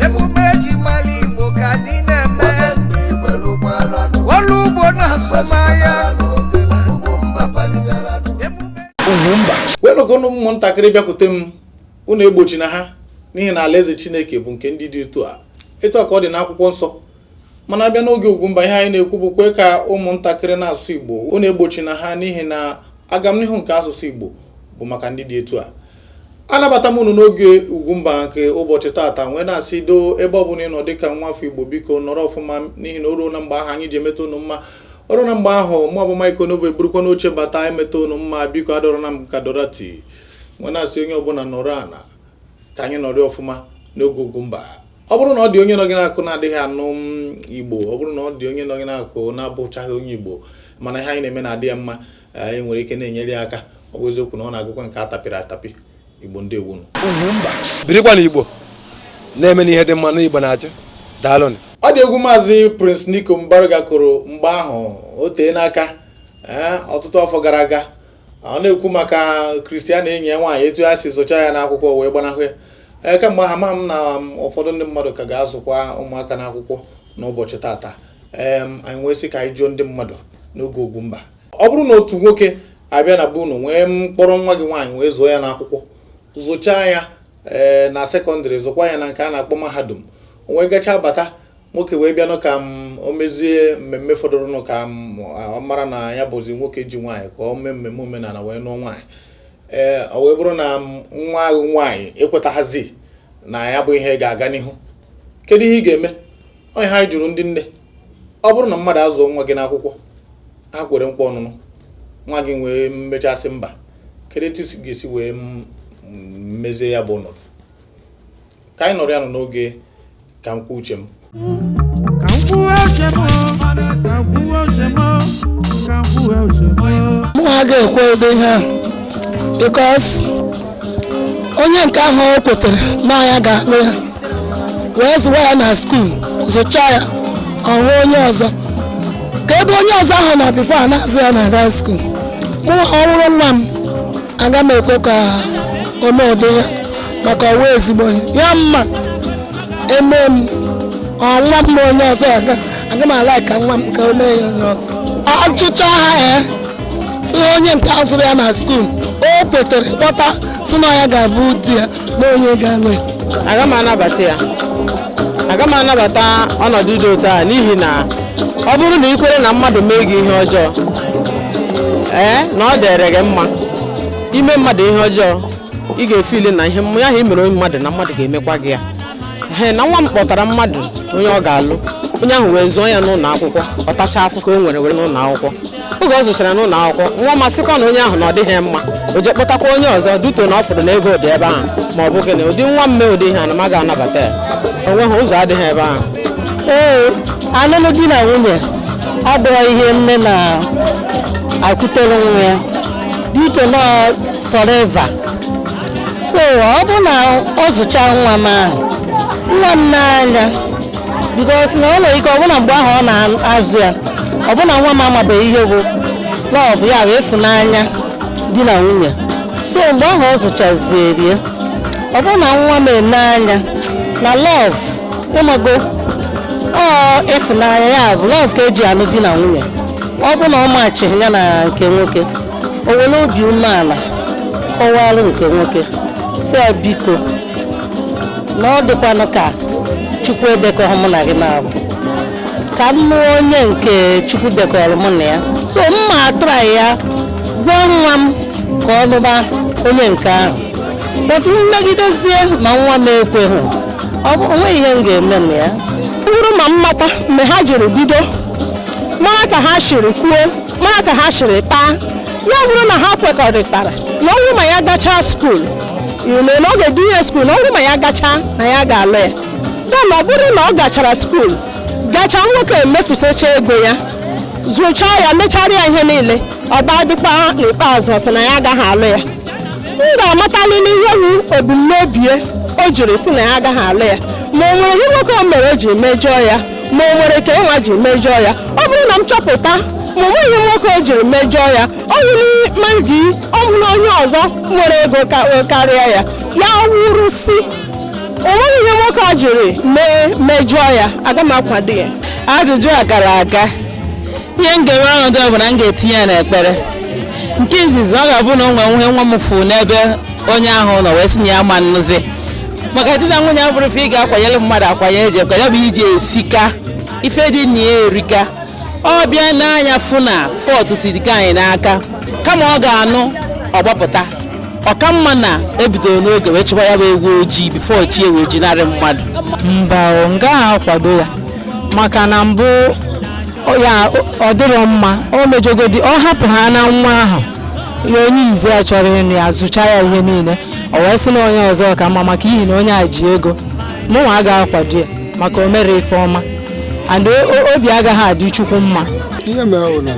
Emume eji mara Igbo ka anyị na-eme. Ọrụ ugbo na azụmahịa. Emume Ugwumba, kwenụkụnụ ụmụntakịrị bịakwute m, unu egbochina ha, n'ihi na alaeze Chineke bụ nke ndị dị otu a. Etu a ka ọ dị n'akwụkwọ nsọ. Mana abịa n'oge Ugwumba, ihe anyị na-ekwu bụ kwe ka ụmụntakịrị na-asụ Igbo, unu egbochina ha, n'ihi na agamnihu nke asụsụ Igbo bụ maka ndị dị etu a. Anabata m unu n'oge Ugwumba nke ụbọchị taata, nwee na-asị doo ebe ọ bụla ị nọ dịka nwa afọ Igbo, biko nọrọ ọfụma, n'ihi na o ruo na mgbe ahụ anyị ji emeta unu mma. O ruo na mgbe ahụ mụ ọbụ Mike Onovo eburukwa n'oche bata emeta unu mma. Biko adọrọ na m ka Dorati, nwee na-asị onye ọbụla nọrọ ana ka anyị nọrọ ọfụma n'oge Ugwumba. Ọ bụrụ na ọ dị onye nọ gị n'akụ na-adịghị anụ m Igbo, ọ bụrụ na ọ dị onye nọ gị n'akụ na-abụchaghị onye Igbo, mana ihe anyị na-eme na-adị ya mma, anyị nwere ike na-enyere ya aka. Ọ bụ eziokwu na ọ na-agụkwa nke atapịrị atapị. Igbo, ndewonu. Ugwumba birikwa na Igbo na-eme n'ihe dị mma na Igbo na-achị. Daalụnụ. Ọ dị egwu Maazị Prince Nico Mbarga kụrụ mgbe ahụ o tee n'aka, ee, ọtụtụ afọ gara aga. Ọ na-ekwu maka Kristiana enyi ya nwaanyị, etu ya si zụcha ya n'akwụkwọ wee gbanahụ ya. Ee, kamgbe ahụ amaghị m na ụfọdụ ndị mmadụ ka ga-azụkwa ụmụaka n'akwụkwọ n'ụbọchị tata. Ee, anyị nwee sị ka anyị jụọ ndị mmadụ n'oge Ugwumba: ọ bụrụ na otu nwoke abịa na be unu wee mkpọrọ nwa gị nwaanyị wee zụọ ya n'akwụkwọ, zụchaa ya, ee, na secondary, zụkwa ya na nke a na-akpọ mahadum, o wee gachaa bata, nwoke wee bịanụ ka m o mezie mmemme fọdụrụnụ, ka m ọ mara na ya bụzi nwoke ji nwaanyị, ka ọ mee mmemme omenala wee nụọ nwaanyị, ee, ọ wee bụrụ na nwa ahụ nwaanyị ekwetaghazi na ya bụ ihe ga-aga n'ihu, kedu ihe ị ga-eme? Ọ ihe anyị jụrụ ndị nne. Ọ bụrụ na mmadụ azụọ nwa gị n'akwụkwọ, ha kwere nkwa ọnụnụ, nwa gị wee mmechasị mba, kedu etu isi ga-esi wee mezie ya bụ ọnọdụ? Ka anyị nọrọ ya nọ n'oge ka m kwuo uche m. Ka m kwuo uche m, ka m kwuo uche m, ka m kwuo uche m. Mụ ha ga-ekwe ụdị ihe ahụ, because onye nke ahụ o kwetere na ya ga-alụ ya wee zụwa ya na school, zụchaa ya, ọhụ onye ọzọ, ka ebe onye ọzọ ahụ nọ before a na-azụ ya na that school. Mụ, ọ bụrụ nwa m, aga m ekwe ka o mee ụdị ya, maka ọwa ezigbo ihe ya mma eme m. Ọ nwa m na onye ọzọ aga, aga m ala ka nwa m ka o mee ya onye ọzọ. Ọchụcha ha, ee, si onye nke a zụrụ ya na school o kwetere kpọta, si na ya ga-abụ di ya na onye ga-alụ ya. Aga m anabata ya, aga m anabata ọnọdụ dị otu a, n'ihi na ọ bụrụ na ị kwere na mmadụ mee gị ihe ọjọọ, ee, na ọ dịrị gị mma ime mmadụ ihe ọjọọ, ị ga-efili na ihe mmanya ahụ i mere mmadụ na mmadụ ga-emekwa gị ya. Ee, na nwa m kpọtara mmadụ onye ọ ga-alụ, onye ahụ wee zụọ ya n'ụlọ akwụkwọ, ọ tacha afụ ka o nwere were n'ụlọ akwụkwọ. Oge ọ zụchara n'ụlọ akwụkwọ, nwa masịkwa na onye ahụ na ọ dịghị mma, o jee kpọtakwa onye ọzọ duto na ọ fụrụ na ego dị ebe ahụ, ma ọ bụ gịnị. Ụdị nwa m mee ụdị ihe a na m agaghị anabata ya. Onweghị ụzọ adịghị ebe ahụ. Ee, alụlụ di na nwunye abụghị ihe nne na-akwutere nwa ya due to na forever. So ọ bụ na ọ zụcha nwa m ahụ, nwa m n'anya, because na ọ nwere ike ọ bụ na mgbe ahụ ọ na-azụ ya, ọ bụ na nwa m amabeghị ihe bụ love, ya bụ ịfụnanya di na nwunye. So mgbe ahụ ọ zụchazieri ya, ọ bụrụ na nwa m ene anya na love, ịmago, ọ ịfụnanya, ya bụ love ka eji alụ di na nwunye. Ọ bụ na ọ machighị ya na nke nwoke, o were obi umeala kọwalụ nke nwoke, si ya biko, na ọ dịkwanụ ka Chukwu edekọghị mụ na gị na-abụ ka m nụọ onye nke Chukwu dekọrọ mụ na ya. So mma atara ya gwa nwa m ka ọ lụba onye nke ahụ, but mmegidezie ma nwa m ekweghị, ọ bụ onweghị ihe m ga-eme na ya. Ọ bụrụ ma m mata mgbe ha jiri bido, mara ka ha siri kwuo, mara ka ha siri kpaa, ya bụrụ na ha kwekọrịtara na ọnwụ ma ya gachaa school, na ọ ga-edunye school, na ọnwụ ma ya gachaa na ya ga-alụ ya, then ọ bụrụ na ọ gachara school, gachaa, nwoke emefusecha ego ya, zụchaa ya, mechara ya ihe niile, ọ ba dịkwa n'ikpeazụ ọ sị na ya agaghị alụ ya, m ga-amatalili ihe wu ebumnobi ya o jiri si na ya agaghị alụ ya, ma o nwere ihe nwoke o mere o ji mejọọ ya, ma o nwere ka ịnwa ji mejọọ ya. Ọ bụrụ na m chọpụta ma o nweghị nwoke o jiri mejọọ ya, ọ wụrụ maybe ọ bụrụ onye ọzọ nwere ego karịa ya. Ya wụrụ si o nweghị ihe nwoke a jiri mee mejọọ ya, aga m akwado ya. Ajụjụ a gara aga. Ihe m ga-eme ọnọdụ ọ bụ na m ga-etinye ya n'ekpere. Nke izizi, ọ ga-abụ na o nwee nwe nwa m fụ n'ebe onye ahụ nọ wee sị na ya ma nnụzi, maka di na nwunye abụrụ ife ị ga-akwanyere mmadụ akwanye eji ekwe ya bụ iji esika ife dị na ya erika. Ọ bịa n'anya fụ na fọtụ si dịka anyị n'aka, kama ọ ga-anụ ọgbapụta ọka mma na ebidoro n'oge wee chụba ya bụ egwu ojii before chi wee jinarị mmadụ. Mba o, nga ahụ akwado ya, maka na mbụ ya ọ dịrọ mma. O mejọgodi, ọ hapụ ha na nwa ahụ ya, onye ize ya chọrọ ịnụ ya zụcha ya ihe niile, o wee sị na onye ọzọ ka mma maka ihi na onye a ji ego. Mụnwa agaghị akwado ya maka o mere ife ọma, and obi agaghị adị Chukwu mma. Ihe mere bụ na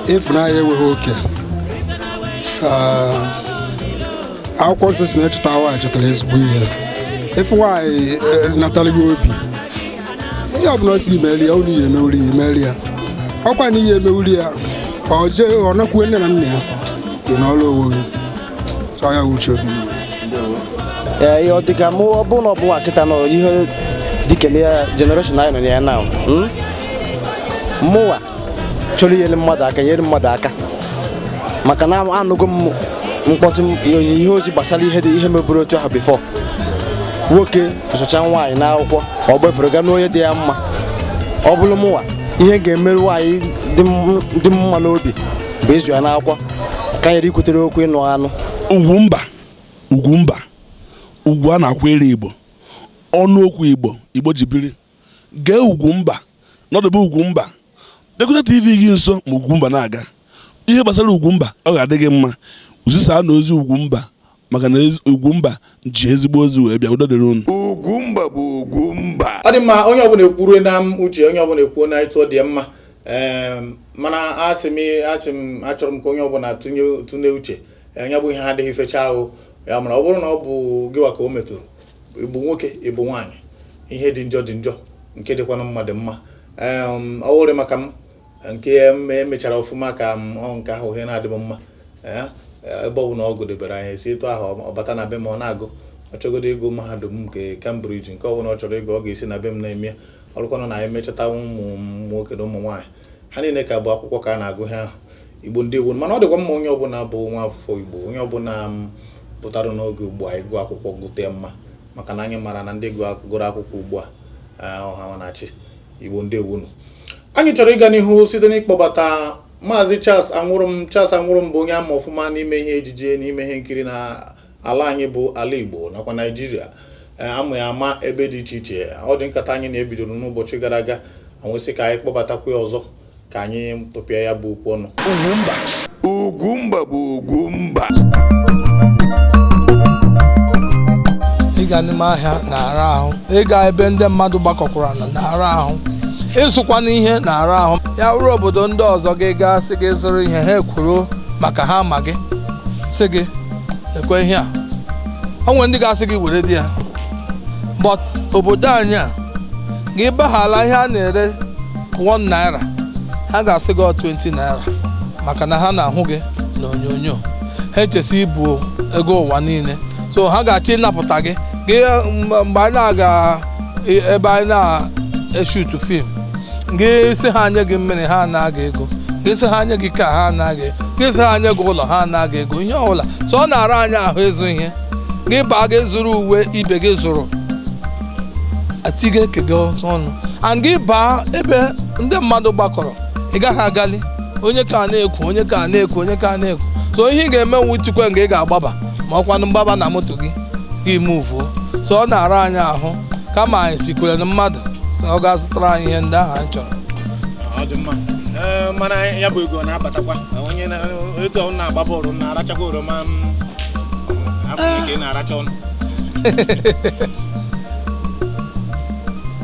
ịfụnanya enweghị oke. Akwụkwọ nsọ si na ịchọta nwaanyị chọtara ezigbo ihe. Ịfụ nwaanyị natara gị obi, ihe ọbụla o si meri ya, unu ya emewuri ya, emeri ya. Ọkwa na ihe emewuri ya, ọ jee ọ nakwuo nne na nna ya, ị nọọla onwe gị. Chọọ ya uche obi m. Ee, ihe ọ dịka mụ, ọ bụrụ na ọ bụ nwa kịta nọ ihe dịka na ya generation anyị nọ na ya now, mụnwa chọrọ inyere mmadụ aka, nyere mmadụ aka, maka na anụgo m mkpọtụ ihe ozi gbasara ihe dị ihe meburu otu ahụ before. Nwoke zụcha nwaanyị n'akwụkwọ, ọ gbefere gaa n'onye dị ya mma. Ọ bụrụ mụnwa, ihe ga-emerụ nwaanyị dị mma n'obi bụ ịzụ ya n'akwụkwọ ka nyere ikwutere okwu ịnụ anụ. Ugwumba, Ugwumba, ugwu a na-akwere Igbo, ọnụ okwu Igbo, Igbo ji biri. Gee Ugwumba, nọdụbe Ugwumba, bịakwute TV gị nso ma Ugwumba na-aga. Ihe gbasara Ugwumba ọ ga-adị gị mma. Zisaa na ozi Ugwumba, maka na Ugwumba ji ezigbo ozi wee bịa. Udo dịrị unu. Ugwumba bụ Ugwumba. Ọ dị mma, onye ọbụla ekwuruo na m uche, onye ọbụla ekwuo na etu ọ dị mma. Mana asị m, achị m, achọrọ m ka onye ọbụla tụnye uche ya bụ ihe ha adịghị fecha ahụ ya. Mara ọ bụrụ na ọ bụ gịwa ka o metụrụ, ịbụ nwoke, ịbụ nwaanyị, ihe dị njọ dị njọ, nke dịkwanụ mma dị mma. Ọ wụrụ maka m nke emechara ọfụma ka m ọ nke ahụ ihe na-adịbụ mma. Ebe ọ bụ na ọ gụdebere anyị esi etu ahụ, ọ bata na be m, ọ na-agụ, ọ chọgodo ịgụ mahadum nke Cambridge, nke ọ bụla ọ chọrọ ịgụ, ọ ga-esi na be m na-eme ya. Ọrụkwanụ na anyị emechata ụmụ nwoke na ụmụ nwaanyị ha niile ka bụ akwụkwọ ka a na-agụ ha ahụ. Igbo ndị Igbo, mana ọ dịkwa mma onye ọbụla bụ nwa afọ Igbo, onye ọbụla pụtara n'oge ugbu a ịgụ akwụkwọ gụte mma, maka na anyị mara na ndị gụrụ akwụkwọ ugbu a ọha na-achị. Igbo ndị ewunu, anyị chọrọ ịga n'ihu site n'ịkpọbata Maazị Charles Anwụrụm. Charles Anwụrụm bụ onye ama ọfụma n'ime ihe ejije, n'ime ihe nkiri na ala anyị bụ ala Igbo nakwa Naịjirịa. Amụ ya ama ebe dị iche iche. Ọ dị nkata anyị na-ebidoro n'ụbọchị gara aga, anwesị ka anyị kpọbatakwa ya ọzọ ka anyị tụpịa ya bụ okwu ọnụ. Ugwumba, Ugwumba bụ Ugwumba. Ịga n'ime ahịa na-ara ahụ, ịga ebe ndị mmadụ gbakọkwara na-ara ahụ, ịzụkwana ihe na-ara ahụ. Ya wụrụ obodo ndị ọzọ, gị gaa sị gị zụrụ ihe, ha ekwuru maka ha ma gị sị gị ekwe ihe a, o nwere ndị ga-asị gị were di ya. But obodo anyị a, gị baghala ihe a na-ere 1 naira, ha ga-asị gị 20 naira, maka na ha na-ahụ gị n'onyonyo, ha echesi ibu ego ụwa niile, so ha ga-achọ ịnapụta gị. Gị mgbe anyị na-aga ebe anyị na-eshutu fim, gị sị ha nye gị mmiri, ha anaghị ego. Gị sị ha nye gị ka ha anaghị, gị sị ha nye gị ụlọ, ha anaghị ego, ihe ọbụla. So ọ na-ara anyị ahụ ịzụ ihe. Gị baa gị zụrụ uwe ibe gị zụrụ, atiga eke gị ọnụ. And gị baa ebe ndị mmadụ gbakọrọ, ị gaghị agali, onye ka na-ekwu, onye ka na-ekwu, onye ka na-ekwu. So ihe ị ga-eme nwu itikwe nga ị ga-agbaba, ma ọkwanụ mgbaba na moto gị, gị muvuo. So ọ na-ara anyị ahụ, kama anyị sikwere na mmadụ sị ọ ga-azụtara anyị ihe ndị ahụ anyị chọrọ. Ọ dị mma. Mana ya bụ ego na-abatakwa onye etu ọ na-agba bọọlụ na-arachakwa oroma afọ ike na-aracha ọnụ.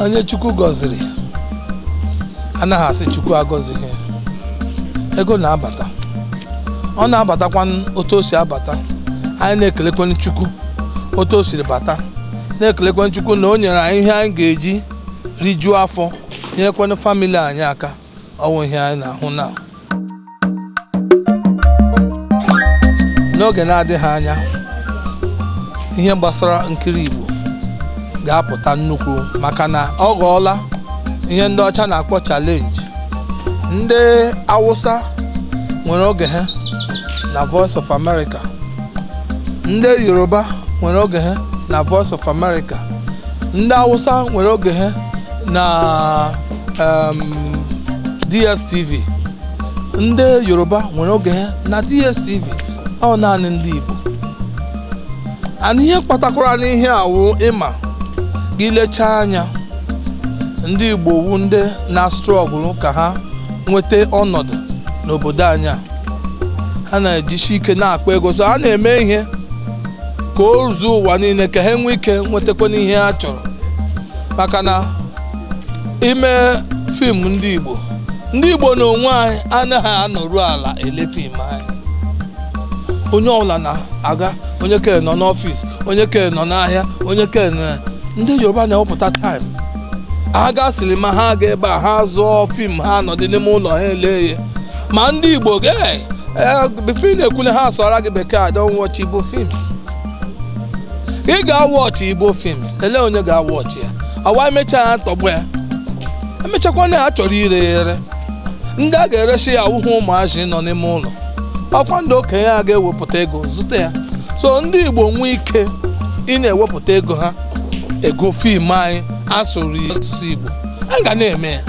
Onye Chukwu gọziri anaghị asị Chukwu agọzighị. Ego na-abata, ọ na-abatakwa otu o si abata. Anyị na-ekelekwe Chukwu otu o siri bata, na-ekelekwe Chukwu na o nyere anyị ihe anyị ga-eji rijuo afọ, nyerekwanụ famili anyị aka. Ọwụ ihe anyị na-ahụ na n'oge na-adịghị anya. Ihe gbasara nkiri Igbo ga-apụta nnukwu, maka na ọ ghọọla ihe ndị ọcha na-akpọ challenge. Ndị Awụsa nwere oge ha na Voice of America, ndị Yoruba nwere oge ha na Voice of America, ndị Awụsa nwere oge ha na DSTV, ndị Yoruba nwere oge ha na DSTV. Ọ naanị ndị Igbo. And ihe kpatakwara n'ihe awụ, ịma gị lechaa anya, ndị Igbo wu ndị na-struggle ka ha nweta ọnọdụ n'obodo anyị a. Ha na-ejisi ike na-akpa ego, so ha na-eme ihe ka o zuo ụwa niile, ka ha nwee ike nwetakwana ihe ha chọrọ. Maka na ime fim ndị Igbo, ndị Igbo na onwe anyị anaghị anọru ala ele fim anyị. Onye ọbụla na-aga, onye ke nọ n'ọfịs, onye ke nọ n'ahịa, onye ke nọ. Ndị Yoruba na-ewepụta time, ha gaa cinema, ha ga ebe a, ha zụọ fim, ha nọdị n'ime ụlọ ha ele ya. Ma ndị Igbo, before ị na-ekwule, ha sọrọ gị bekee, "I don't watch Igbo films." Ị ga-awatch Igbo films, ele onye ga-awatch ya? Ọwa emechaa ya, tọgbọ ya, emechakwana ya, chọrọ ire ya ere. Ndị a ga-eresi ya awụhụ ụmụazị nọ n'ime ụlọ, ọkwa ndị okenye a ga-ewepụta ego zụta ya. So ndị Igbo nwee ike ị na-ewepụta ego ha ego fim anyị asụrụ asụsụ Igbo, anyị ga na-eme ya.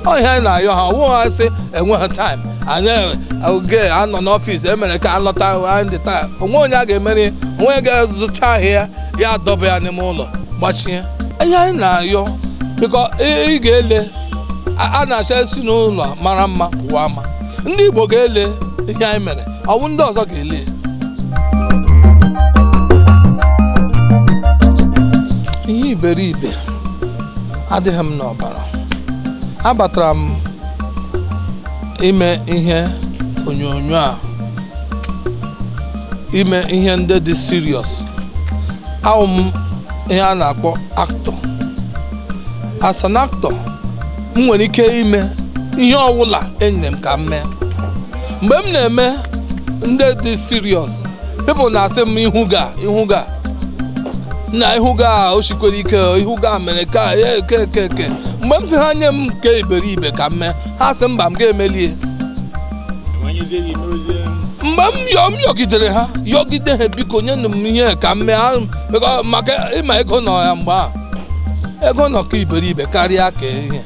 Ọ ihe anyị na-ayọ ha, ọwụ ha sị enweghị time, anyị oge anọ n'ọfịs emere ka alọta anyị dị taa. Onwe onye a ga-emeri, onwe ga-azụcha ahịa ya, adọba ya n'ime ụlọ gbachie. Ihe anyị na-ayọ, biko, ị ga-ele a na-achọ esi n'ụlọ mara mma pụwa ama. Ndị Igbo ga-ele ihe anyị mere, ọwụ ndị ọzọ ga-ele. Ihe iberibe adịghị m n'ọbara. Abatara m ime ihe onyonyo a, ime ihe ndị dị serious. Awụ m ihe a na-akpọ actor. As an actor, m nwere ike ime ihe ọbụla enyere m ka m mee. Mgbe m na-eme ndị dị serious, people na-asị m, ihu ga ihu ga na ihu ga o sikwere ike, ihu ga mere ka ya eke eke eke. Mgbe m sị ha nye m nke iberibe ka m mee, ha sị mba, m ga-emelie. Mgbe m yọ, m yọgidere ha, yọgide ha, biko nyenụ m ihe ka m mee, maka ịma ego nọ ya mgbe ahụ, ego nọ ka iberibe karịa ka ihe.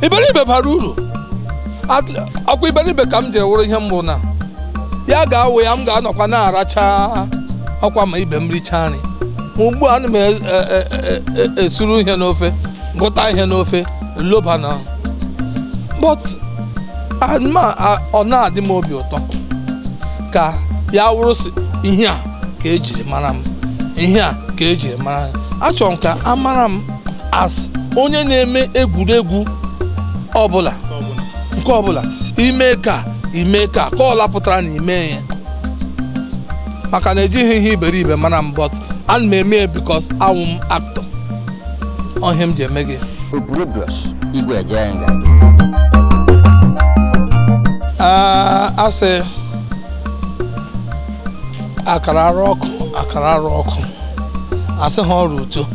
Iberibe bara uru. Ọkwa iberibe ka m jere wụrụ ihe mbụ na ya ga-awụ ya, m ga-anọkwa na-aracha ọkwa ma ibe m richaa nri. Ma ugbu a, ana m esuru ihe n'ofe, gụta ihe n'ofe loba na, but ọ na-adị m obi ụtọ ka ya wụrụ ihe a ka ejiri mara m, ihe a ka ejiri mara m. Achọrọ m ka a mara m as onye na-eme egwuregwu ọbụla, nke ọbụla ime ka ime ka ka ọ lapụtara na ime ya, maka na ejighị ihe iberibe mara m, but ana m eme because awụ m actor. Ọhịa m ji eme gị. Igwe Ejenga. Asị akara arụ ọkụ, akara arụ ọkụ, asị ha ọrụ uto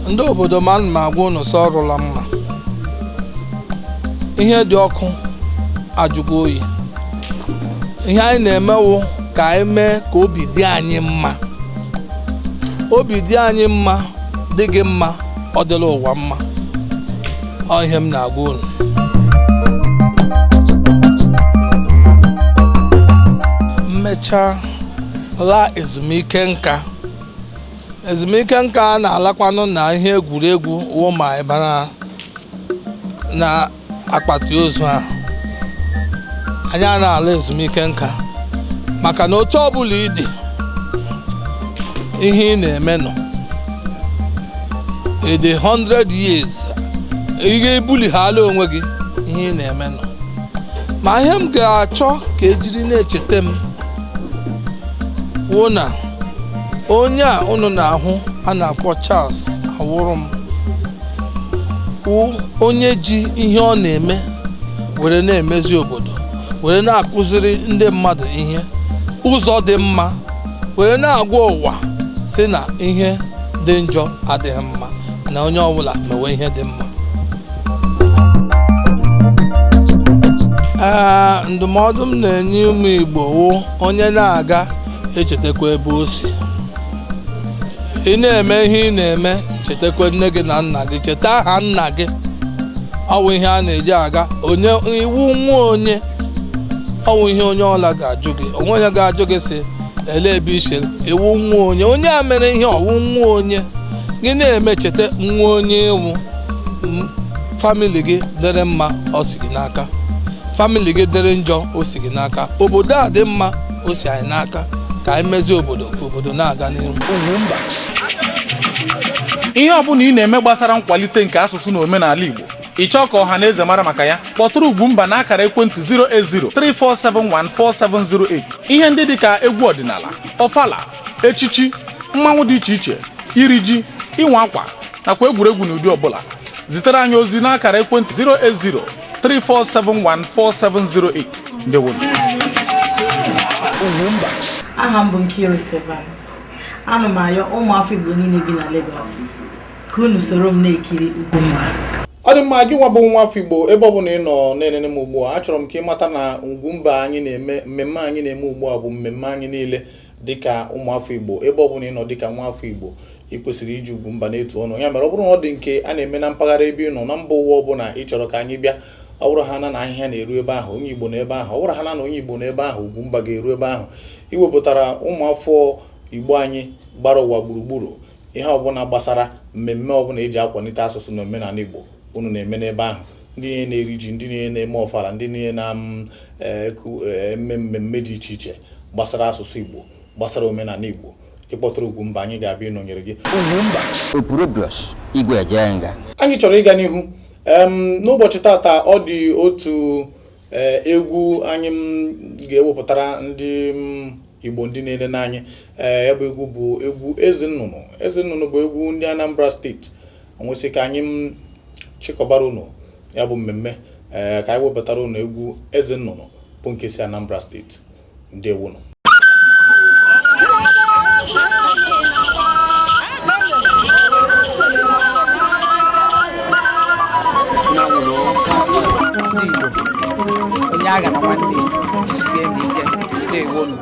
ndị obodo. Ma ana m agwa unu sọ ọrụla mma, ihe dị ọkụ ajụgo oyi. Ihe anyị na-emewo ka anyị mee ka obi dị anyị mma, obi dị anyị mma, dị gị mma, ọ dịla ụwa mma. Ọ ihe m na-agwa unu. Mmechaa laa ezumike nka, ezumike nka a na-alakwanụ na ihe egwuregwu wụ ma ịbara na akpati ozu ahụ. Anyị a na-ala ezumike nka maka na otu ọbụla ị dị, ihe ị na-eme nọ ịdị 100 years, ị ga-ebulighala onwe gị, ihe ị na-eme nọ. Ma ihe m ga-achọ ka ejiri na-echeta m wụ na onye a unu na-ahụ a na-akpọ Charles Awurum wụ onye ji ihe ọ na-eme were na-emezi obodo, were na-akụziri ndị mmadụ ihe ụzọ dị mma, Were na-agwa ụwa si na ihe dị njọ adịghị mma, na onye ọbụla mewe ihe dị mma. Ee, ndụmọdụ m na-enye ụmụ Igbo wụ onye na-aga echetakwa ebe o si. Ị na-eme ihe ị na-eme, chetakwa nne gị na nna gị, cheta aha nna gị. Ọ wụ ihe a na-eji aga onye iwu nwa onye, ọ wụ ihe onye ọla ga-ajụ gị. Onwe onye ga-ajụ gị sị ele ebe i siri, iwu nwa onye. Onye a mere ihe ọwụ nwa onye. Gị na-eme cheta nwa onye iwu. Famili gị dịrị mma, ọ si gị n'aka. Famili gị dịrị njọ, o si gị n'aka. Obodo a dị mma, o si anyị n'aka. Ka anyị mezie obodo ka obodo na-aga n'ihu. Ihe ọ bụla ị na-eme gbasara nkwalite nke asụsụ na omenala Igbo, ị chọọ ka ọha na eze mara maka ya, kpọtụrụ Ugwumba n'akara ekwentị 08034714708. Ihe ndị dịka egwu ọdịnala, ọfala, echichi, mmanwụ dị iche iche, iri ji, ịnwa akwa nakwa egwuregwu n'ụdị ọbụla. Zitere anyị ozi n'akara ekwentị 08034714708. Ndewonu. Ugwumba. Aha m bụ Nkiru Sevens. Ana m ayọ ụmụafọ Igbo niile bi na Lagos ka unu soro m na-ekiri Ugwumba. Ọ dị mma, gị nwa bụ nwa afọ Igbo, ebe ọ bụla ị nọ na-enene m ugbu a, achọrọ m ka ị mata na Ugwumba anyị na-eme, mmemme anyị na-eme ugbu a bụ mmemme anyị niile dịka ụmụafọ Igbo. Ebe ọ bụla ị nọ dịka nwa afọ Igbo, ị kwesịrị iji Ugwumba na-etu ọnụ. Ya mere, ọ bụrụ na ọ dị nke a na-eme na mpaghara ebe ị nọ na mba ụwa ọbụla ị chọrọ ka anyị bịa, ọ bụrụ ha na ahịhịa na-eru ebe ahụ, onye Igbo n'ebe ahụ, ọ bụrụ ha na onye Igbo n'ebe ahụ, Ugwumba ga-eru ebe ahụ. Iwepụtara ụmụafọ Igbo anyị gbara ụwa gburugburu ihe ọbụla gbasara mmemme ọbụla eji akwalite asụsụ na omenala Igbo unu na-eme n'ebe ahụ. Ndị niile na-eri ji, ndị niile na-eme ọfala, ndị niile na-eme mmemme dị iche iche gbasara asụsụ Igbo, gbasara omenala Igbo, ịkpọtụrụ Ugwumba, anyị ga-abịa ịnọnyere gị. Ugwumba. Opurobios Igwe Ejenga. Anyị chọrọ ịga n'ihu n'ụbọchị tata. Ọ dị otu egwu anyị m ga-ewepụtara ndị Igbo ndị na-elele anyị. Ya bụ egwu bụ egwu Eze Nnụnụ. Eze Nnụnụ bụ egwu ndị Anambra steeti. Onwesị ka anyị m chịkọbara unu ya bụ mmemme, ka anyị wepụtara unu egwu Eze Nnụnụ bụ nke si Anambra steeti. Ndewonu. Ndị Igbo, onye agha na nwanne ya, jisie n'ike. Ndewonu.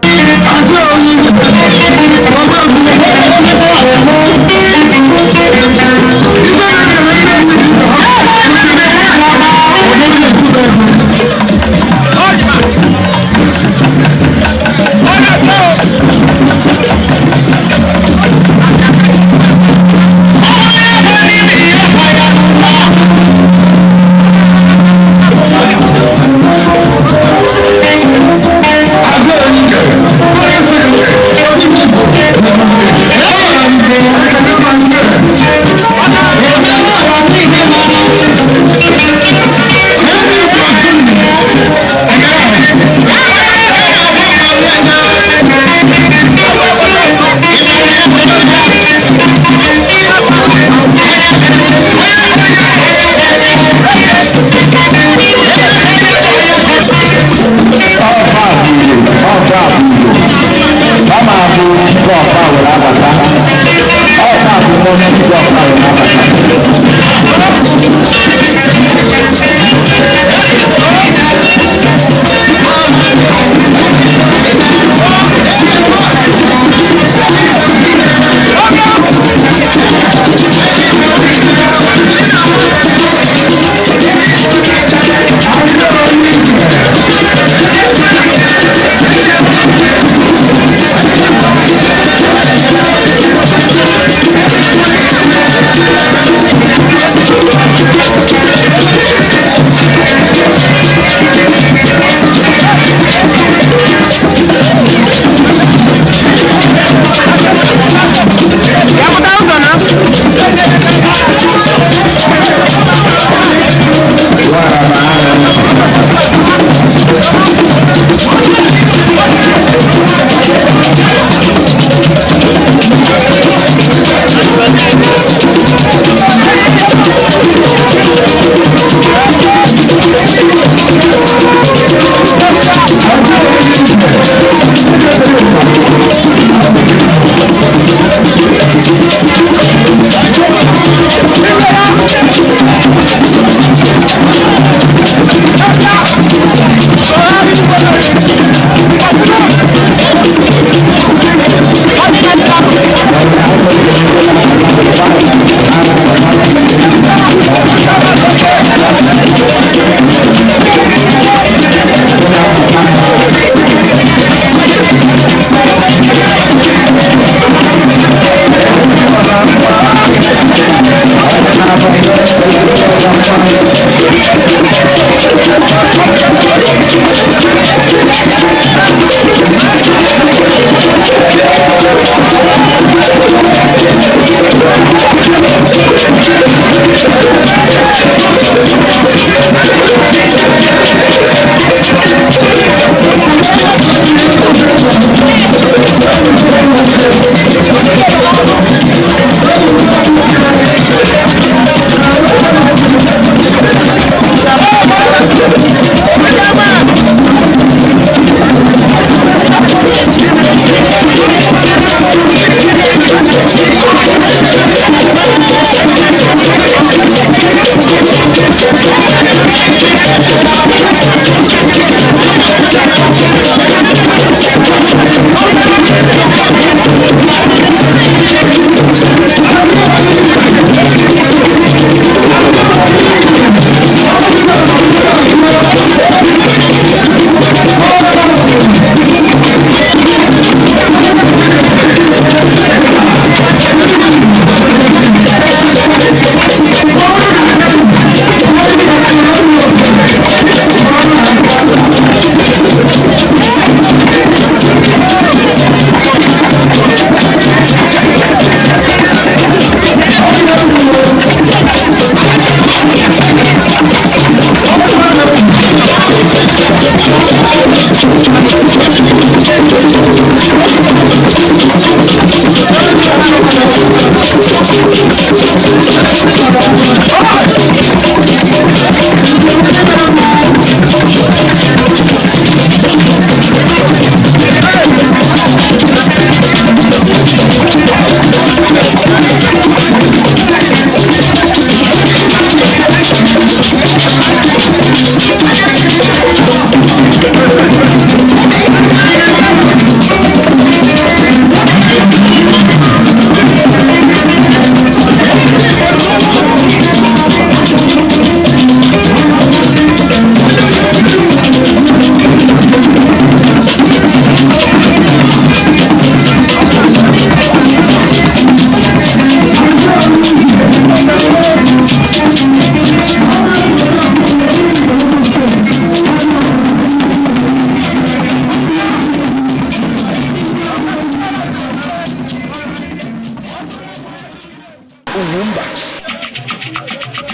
Ugwumba.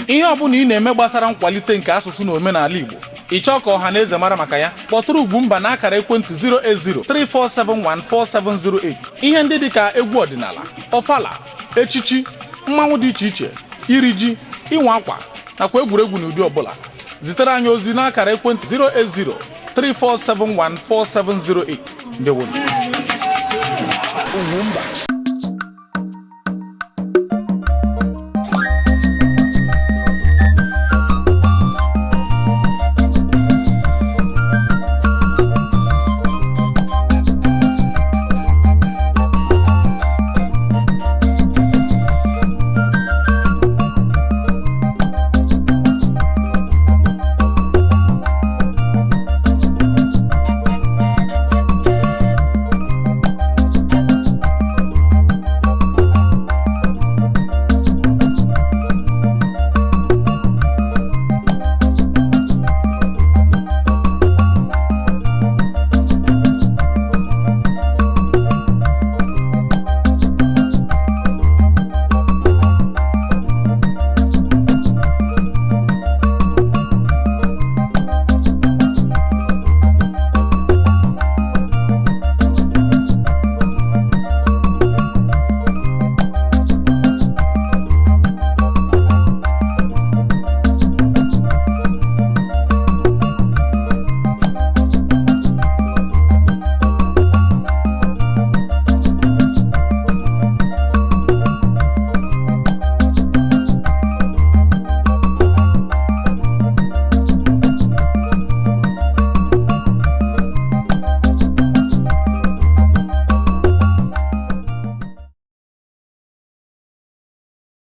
Ihe ọbụla ị na-eme gbasara nkwalite nke asụsụ na omenala Igbo, ị chọọ ka ọha na eze mara maka ya, kpọtụrụ Ugwumba na akara ekwentị 08034714708. Ihe ndị dịka egwu ọdịnala, ọfala, echichi, mmanwụ dị iche iche, iri ji, ịnwa akwa nakwa egwuregwu n'ụdị ọbụla, zitere anyị ozi n'akara ekwentị 08034714708. Ndewonu. Ugwumba.